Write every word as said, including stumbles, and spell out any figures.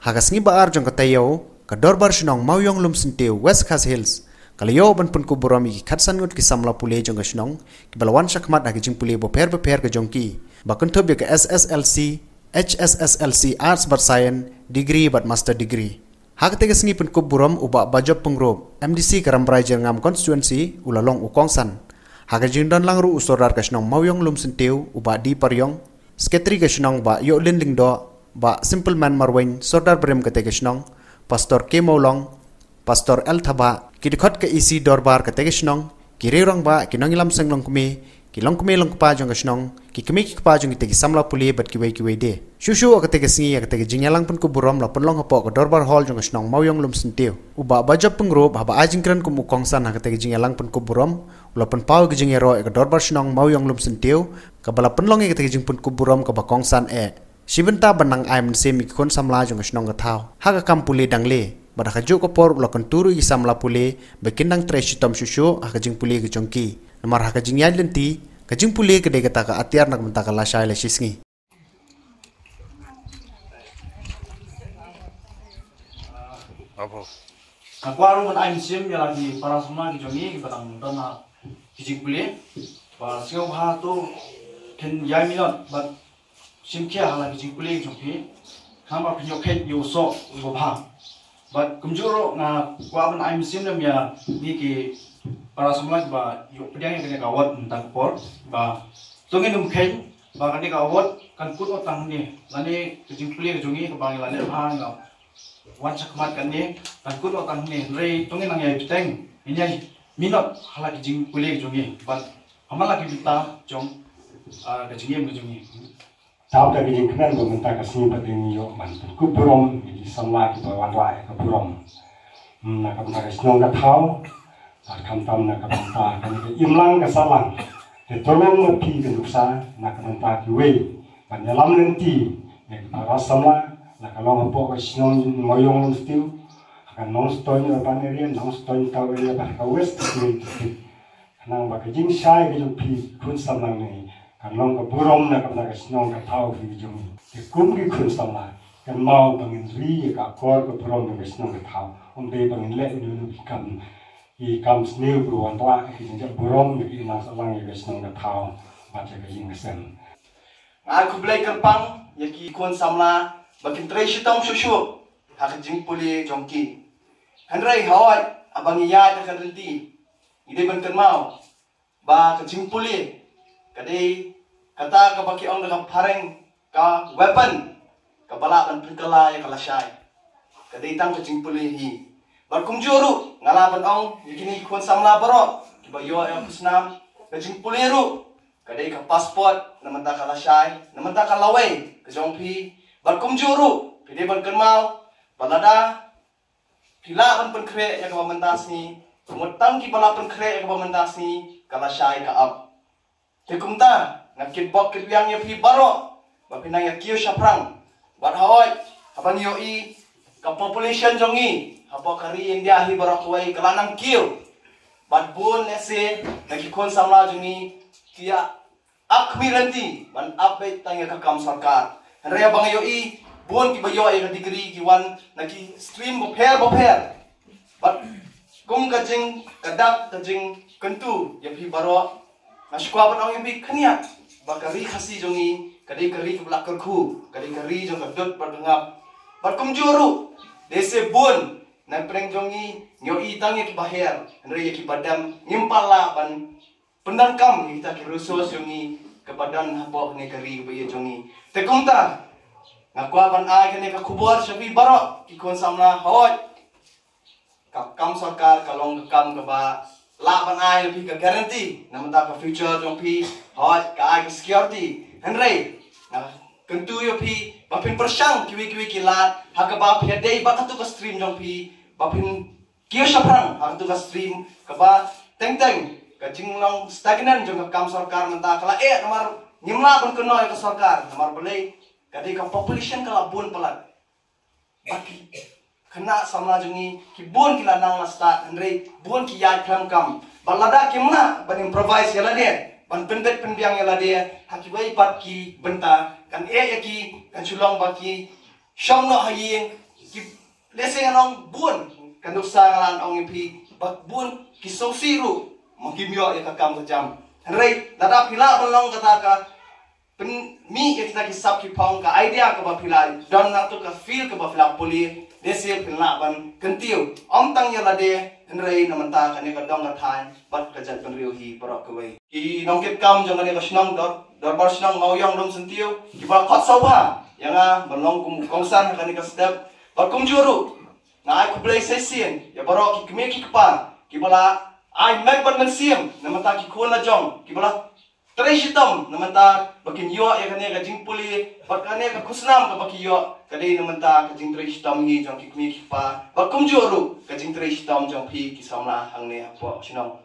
Ha ka sngi ba ar jong ka taïew, ka Dorbar Shnong Mawiong Lumsyntiew, West Khasi Hills, ka la ïoh ban pynkup burom ïa ki khatsan ngut ki samla pule jong ka shnong, kiba la wan shakhmat ha ki jingpule bapher bapher ka jong ki, ba kynthup ïa ka S S L C, H S S L C Arts bad Science, Degree bad Master Degree. Ha kata ka sngi pynkup burom u Bah Bajop Pyngrope, M D C ka Rambrai Jyrngam Constituency, u la long u kongsan. Ha ka jingdon lang ruh u Sordar ka shnong Mawiong Lumsyntiew, u Bah D Pariong, Secretary ka shnong Bah Ïohlin Lyngdoh, Bah Simpleman Marwein, Sordar Brem kata ka shnong, Pastor K Mawlong, Pastor L Thabah, ki dkhot ka E C Dorbar kata ka shnong, ki riew rangbah, ki nongïalam seng longkmie, ki longkmie longkpa jong ka shnong, ki kmie ki kpa jong kita ki samla pule bad kiwei kiwei de. Shuh shuh ha kata ka sngi, ha kata ka jingïalang pynkup burom la pynlong hapoh ka Dorbar Hall jong ka shnong Mawiong Lumsyntiew. U Bah Bajop Pyngrope, haba ai jingkren kum u kongsan ha kata ka jingïalang pynkup burom, u la pynpaw ka jingïaroh ïa ka Dorbar Shnong Mawiong Lumsyntiew, kaba la pynlong ïa kata ka jingpynkup burom kaba kongsan eh. Shi bynta ban nang ai mynsiem ïa ki khun samla jong ka shnong ka thaw ha ka kam pule dang leh. Bad ha kajuh ka por u la kyntu ruh ïa ki samla pule ba kin nang trei shitom shuh shuh ha ka jingpule ka jong ki. Namar ha ka jingïaid lynti, ka jingpule ka dei kata ka atiar na ka bynta ka lashai lashisngi. Nga kwah ruh ban ai mynsiem ïa la ki para samla ki jong ngi kiba dang don ha ki jingpule. Ba sngewbha to phin ïai minot bad shim khia ha la ki jingpule ki jong phi. Khnang ba phin ïoh kheit ïa u soh uba bha. Bad kumjuh ruh nga kwah ban ai mynsiem lem ïa ngi ki para samla kiba ïoh pdiang ïa kane ka award mynta ka por. Ba to ngin ym kheiñ ba kane ka award kan kut noh tang hangne. Lane ka jingpule ka jong ngi kaba ngi la leh bha, ngi la wan shakhmat kane, kan kut noh tang hangne. Hynrei to ngin nang ïai bteng, ngin ïai minot ha la ki jingpule ka jong ngi. Bad ha man la ki bynta jong, ah, ka jingim ka jong ngi. Tang da ka jingkmen ba mynta ka sngi pat ngi ïoh ban pynkup burom ïa ki samla kiba wanrah ïa ka burom. Hmm, na ka bynta ka shnong ka thaw, bad khamtam na ka bynta kane ka imlang ka sahlang. Te to long ma phi ka nuksa na ka bynta kiwei ban ïalam lynti ïa ki para samla, la ka long hapoh ka shnong Mawiong Lumsyntiew, ha ka Nongstoiñ urban area, Nongstoiñ town area, bad ka West Khasi Hills District. Khnang ba ka jingshai ka jong phi khun samla ngi kan long ka burom na ka bynta ka shnong ka thaw ka jong ngi. Te kum ki khun samla, kynmaw ba ngin ri ïa ka akor ka burom jong ka shnong ka thaw. Ym dei ba ngin leh ïa ki kam, ki kam sniew ba wanrah ïa ki jingjia burom ïa ki imlang sahlang ïa ka shnong ka thaw bad ïa ka ïing ka sem. Nga ai khublei kyrpang ïa ki khun samla ba kin trei shitom shuh shuh ha ka jingpule jong ki. Hynrei hooid, haba ngi ïaid ha ka lynti, ngi dei ban kynmaw ba ka jingpule ka dei kata kaba ki ong da ka phareng ka weapon kaba lah ban pynkylla ïa ka lashai. Ka dei tang ka jingpule hi. Bad kumjuh ruh nga lah ban ong ïa kine ki khun samla baroh kiba ïoh ïa ka khusnam, ka jingpule ruh ka dei ka passport na bynta ka lashai, na bynta ka lawei ka jong phi. Bad kumjuh ruh phi dei ban kynmaw ba lada phi lah ban pynkhreh ïa kaba mynta sngi, ka mut tang kiba lah pynkhreh ïa kaba mynta sngi, ka lashai ka ap. Te kumta nga kitbok kitbiang ïa phi baroh ba phin nang ïa kiew shaphrang. Bad hooid, haba ngi ïohi ka population jong ngi hapoh ka ri India hi baroh kawei ka la nang kiew. Bad bun lehse na ki khun samla jong ngi ki ïa ap khmih lynti ban ap beit tang ïa ka kam sorkar. Hynrei haba nga ïohi bun kiba ïoh ïa ka degree ki wan na ki stream bapher bapher. Bad kum ka jing, ka dak, ka jingkyntu ïa phi baroh, nga shu kwah ban ong ïa phi khyndiat ba ka ri Khasi jong ngi ka dei ka ri kaba la kyrkhu, ka dei ka ri jong ka dud bad ka ngap. Bad kumjuh ruh, lehse bun na pdeng jong ngi ngi ïohi tang ïa kiba her, hynrei ïa kiba dem ngim pat lah ban pyndonkam ïa kita ki resource jong ngi kaba don hapoh kane ka ri kaba ïeit jong ngi. Te kumta nga kwah ban ai kane ka khubor sha phi baroh ki khun samla, hooid, ka kam sorkar ka long ka kam kaba lah ban ai ïa phi ka guarantee na bynta ka future jong phi, hooid, ka ai ka security. Hynrei nga kyntu ïa phi ba phin pyrshang kiwei kiwei ki lad ha kaba phi ïadei bad katu ka stream jong phi, ba phin kiew shaphrang ha katu ka stream kaba teng teng ka jinglong stagnant jong ka kam sorkar mynta ka la eh namar ngim lah ban kynnoh ïa ka sorkar namar balei, ka dei ka population ka la bun palat. Ba ki khynnah samla jong ngi ki bun ki la nang la stad, hynrei bun ki ïaid khlem kam. Bad lada kim lah ban improvise ïa lade, ban pynbeit pynbiang ïa lade ha kiwei pat ki bynta, kan eh ïa ki, kan shu long ba ki shong noh ha ïing, Ki lehse ngan ong bun ka nuksa nga lah ban ong ïa phi ba bun ki sngewsih ruh ma kim ïoh ïa ka kam ka jam. Hynrei lada phi lah ban long kata ka pynmih ïa kita ki sap ki phong, ka idea kaba phi la don, nangta ka field kaba phi la pule, lehse phin lah ban kyntiew ym tang ïa lade hynrei na mynta kane ka dong ka thaiñ bad ka jaitbynriew hi baroh kawei. Ki nongkitkam jong kane ka shnong, dor, dorbar shnong Mawïong Lumsyntiew, kiba la khot sngewbha ïa nga ban long kum u kongsan ha kane ka step. Bad kumjuh ruh nga ai khublei shisien ïa baroh ki kmie ki kpa kiba la ai met bad mynsiem na mynta ki khun la jong, kiba la trei shitom na mynta ba kin ïoh ïa kane ka jingpule bad kane ka khusnam kaba ki ïoh ka dei na mynta ka jingtrei shitom hi jong ki kmie ki kpa bad kumjuh ruh ka jingtrei shitom jong phi ki samla hangne hapoh shnong.